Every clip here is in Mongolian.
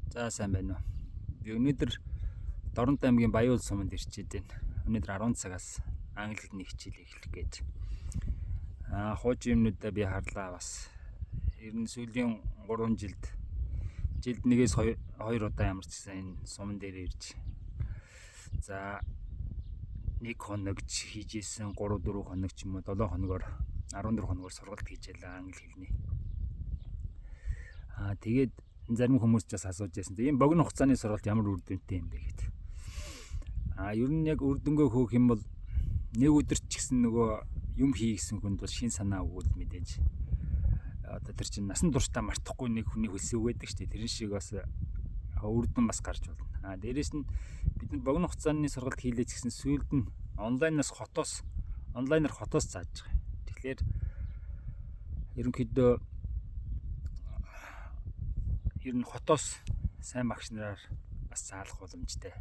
За, сайн байна уу. Би өнөөдөр Дорнод аймгийн Баян суманд ирчээд байна. Өнөөдөр 10 цагаас англи хэлний хичээл эхлэх гэж. Хуучин юмнуудаа би харлаа бас. Ер нь сүүлийн 3 жилд жилд нэгээс 2 удаа ямар ч гэсэн энэ суман дээр ирж, за, нэг хоног ч хийж исэн, 3 4 хоног ч юм уу, 7 хоногор, 14 хоногор сургалт хийж ялаа англи хэлний. Тэгээд зарим хүмүүс ч бас асууж байсан. Энэ богино хугацааны сургалт ямар үр дүнтэй юм бэ гэд. Ер нь яг үр дүнгээ хөөх юм бол нэг өдөр ч гэсэн нөгөө юм хий гэсэн хүнд бол шин санаа өгвөл мэдээж одоо тэр чинь насан туршдаа мартахгүй нэг хүний хөлсөө өгöd шүү дээ. Тэрэн шиг бас үр дүн бас гарч болно. Дээрэс нь бид нар богино хугацааны сургалт хийлээ ч гэсэн сүүлд нь онлайнаас хотоос, онлайнаар хотоос зааж байгаа. Тэгэхээр ерөнхийдөө ер нь хотоос сайн багш нараар бас заалах боломжтой.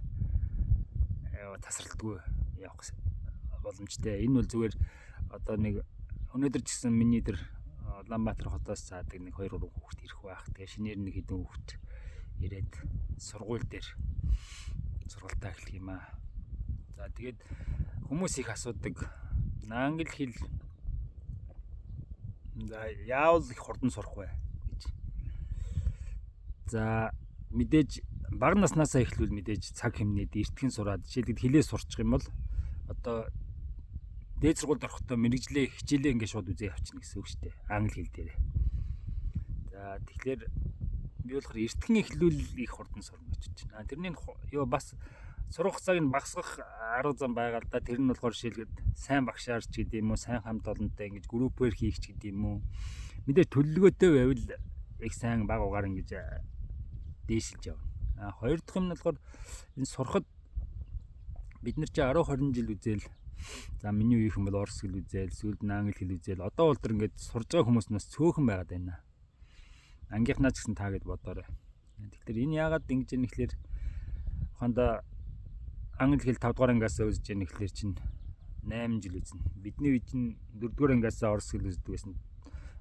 Тасралтгүй явах боломжтой. Энэ бол зүгээр одоо нэг өнөөдөр ч гэсэн миний тэр Улаанбаатар хотоос заадаг нэг 2 3 хүүхэд ирэх байх. Тэгээ шинээр нэг хэдэн хүүхэд ирээд сургууль дээр сургалтаа эхлэх юм аа. За, тэгээд хүмүүс их асуудаг. Англи хэл за яавал их хурдан сурах вэ гэж. За, мэдээж бага наснаасаа эхлүүл мэдээж цаг хэмнээд эртхэн сураад, жишээлбэл хэлээ сурчих юм бол одоо дээд сургуульд орохдоо мэргэжлээ, хичээлээ ингээд шууд үзээ явчихна гэсэн үг шүү дээ. Англи хэл дээр. За, тэгэхээр би болохоор эртхэн эхлүүл их хурдан сурна гэж бодож байна. Тэрний юу бас сурах хугацааг нь багасгах арга зам байгаа л да. Тэр нь болохоор жишээлбэл сайн багшаар ч гэдэг юм уу, сайн хамт олонтой ингэж группээр хийх ч гэдэг юм уу. Мэдээ төлөвлөгөөтэй байвал их сайн баг угаар ингэж дээшилж явна. Хоёр дахь юм нь болохоор энэ сурахад бид нар чи 10 20 жил үзээл, за, миний үеийнхэн бол орос хэл үзээл, сүүлд нь англи хэл үзээл, одоо бол тэр ингээд сурж байгаа хүмүүс нас цөөхөн байгаад байна. Ангийнхнаа ч гэсэн та гэд бодоорой. Тэгэхээр энэ яагаад ингэж юм гэхлээр ухаанда англи хэл 5 дугаар ангиас үзэж яах гэхлээр чинь 8 жил үзнэ. Бидний үед чинь 4 дугаар ангиас орос хэл үздэг байсан.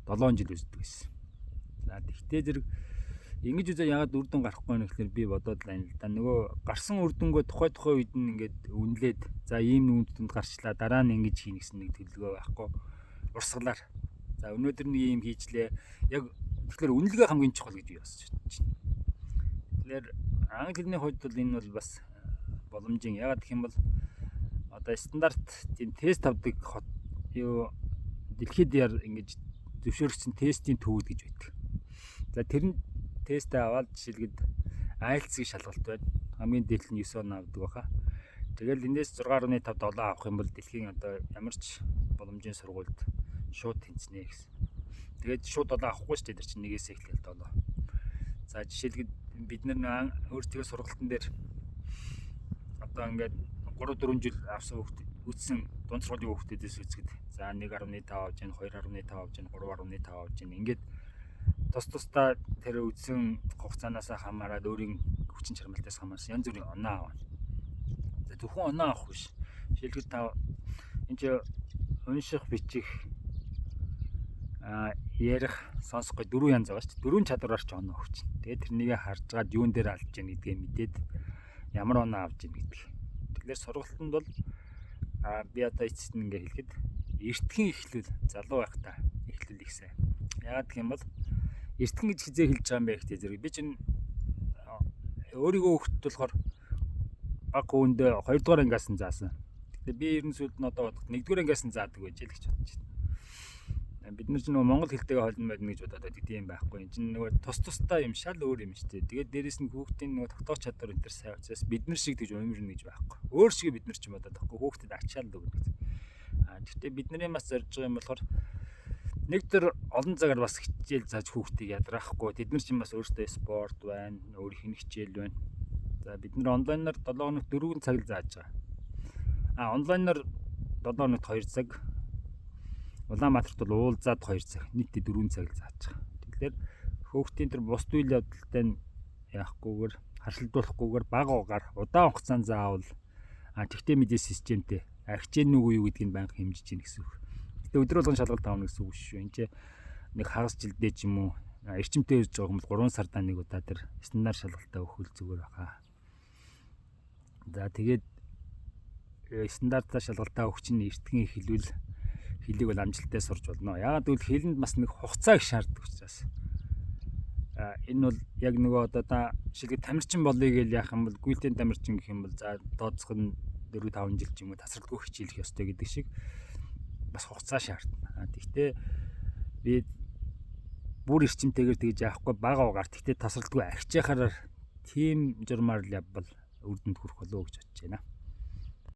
7 жил үздэг байсан. За, тэгтээ зэрэг ингэж үзээ ягаад үр дүн гарахгүй юм гэхлээр би бодоод л байна л да. Нөгөө гарсан үр дүнгөө тухай тухай үед нь ингээд үнэлээд, за, ийм үр дүнд гарчлаа, дараа нь ингэж хийнэ гэсэн нэг төлөвлөгөө байхгүй. Урсгалаар. За, өнөөдөр нэг ийм хийчлээ. Яг тэгэхээр үнэлгээ хамгийн чухал гэж би бас бодож байна. Тэгэхээр англи хэлний хувьд бол энэ бол бас боломжийн. Ягаад гэх юм бол одоо стандарт тийм тест авдаг хот юу дэлхийд яар ингэж зөвшөөрөгдсөн тестийн төвүүд гэж байдаг. За, тэр нь тестээ аваад жишээлбэл IELTS-ийн шалгалт байна. Хамгийн дээд нь 9 он авдаг баха. Тэгэл эндээс 6.5 7 авах юм бол дэлхийн одоо ямар ч боломжийн сургуульд шууд тэнцнэ гэсэн. Тэгээд шууд 7 авахгүй шүү дээ. Тэр чинь нэгээс эхлээл 7. За, жишээлбэл бид нар өөрсдөө сургалтын дээр одоо ингээд 3 4 жил авсан хүүхд, үтсэн дунд сургуулийн хүүхдүүдээс үзэхэд, за, 1.5 авж гин, 2.5 авж гин, 3.5 авж гин, ингээд тус тусдаа тэр үтсэн хугацаанаас хамаарат, өөрийн хүчин чармайлтаас хамаарсан янз бүрийн оноо авна. За, зөвхөн оноо авах биш. Жишээлбэл та энэ чи унших, бичих, ярих, сонсох гэх дөрвөн янз байгаа шүү дээ. Дөрвөн чадвараар ч оноо өгч. Тэгээд тэрнийгээ харж гаад юун дээр алдж гин гэдгээ мэдээд ямар оноо авч гин гэдэг. Тэгэхээр сургалтанд бол би одоо эцэст нь ингээ хэлэхэд эртхэн эхлүүл, залуу байхдаа эхлүүл их сайн. Яагаад гэх юм бол эртхэн гэж хизээ хэлж байгаа юм бэ гэхдээ зэрэг би чинь өөрийгөө хөвгт болохоор баг хүүндээ 2 дугаар ангиас нь заасан. Тэгэхээр би ер нь сүүлд нь одоо бодоход 1 дугаар ангиас нь заадаг байж л гэж бодож байна. Бид нар ч нөгөө монгол хэлтэйгээ холно модно гэж бодоод байдаг тийм байхгүй. Энэ чинь нөгөө тус тустай юм шал өөр юм шүү дээ. Тэгээд дээрэс нь хүүхдийн нөгөө тогтоох чадвар энэ төр сайн учраас бид нар шиг тэгж уймарна гэж байхгүй. Өөр шиг бид нар ч юм бодоод байхгүй. Хүүхдэд ачаал өгнө гэж. Гэхдээ бидний бас зорж байгаа юм болохоор нэг төр олон цагаар бас хичээл зааж хүүхдийг ядраахгүй. Тэд нар чинь бас өөрсдөө спорт байна, өөрийнх нь хичээл байна. За, бид нар онлайнаар 7 хоногт 4 цаг л зааж байгаа. Онлайнаар 7 хоногт 2 цаг, Улаанбаатарт бол уулзаад 2 цаг, нийтдээ 4 цаг л зааж байгаа. Тэгэхээр хөөхтийн тэр бусд үйл явдалтай нь яахгүйгээр, харшилдуулахгүйгээр бага угаар удаан хугацаанд заавал, тэгтээ мэдээ системтэй хичээнүүгүй юу гэдгийг байнга хэмжиж гин гэсэн үг. Гэтэ өдөр болгон шалгалт авна гэсэн үг шүү. Энд чи нэг хагас жилдээ ч юм уу Эрчимтэй үзэж байгаа хүмүүс 3 сардаа нэг удаа тэр стандарт шалгалтаа өгөх зүгээр баха. За, тэгээд стандартаа шалгалтаа өгч нь эртхэн эхлүүл хэлийг бол амжилттай сурч болно. Яагаад гэвэл хэлэнд бас нэг хугацаа их шаарддаг учраас. А энэ бол яг нөгөө одоо та жишээлбэл тамирчин болъё гэж яах юм бол, гүйлтийн тамирчин гэх юм бол, за, дооцох нь 4 5 жил ч юм уу тасралтгүй хичээлэх ёстой гэдэг шиг бас хугацаа шаардна. А тэгтээ би бүр эрчимтэйгээр тэгж яахгүй, бага угаар, тэгтээ тасралтгүй агчаахаар тийм журмаар л явбал үр дүнд хүрэх болов уу гэж бодож байна.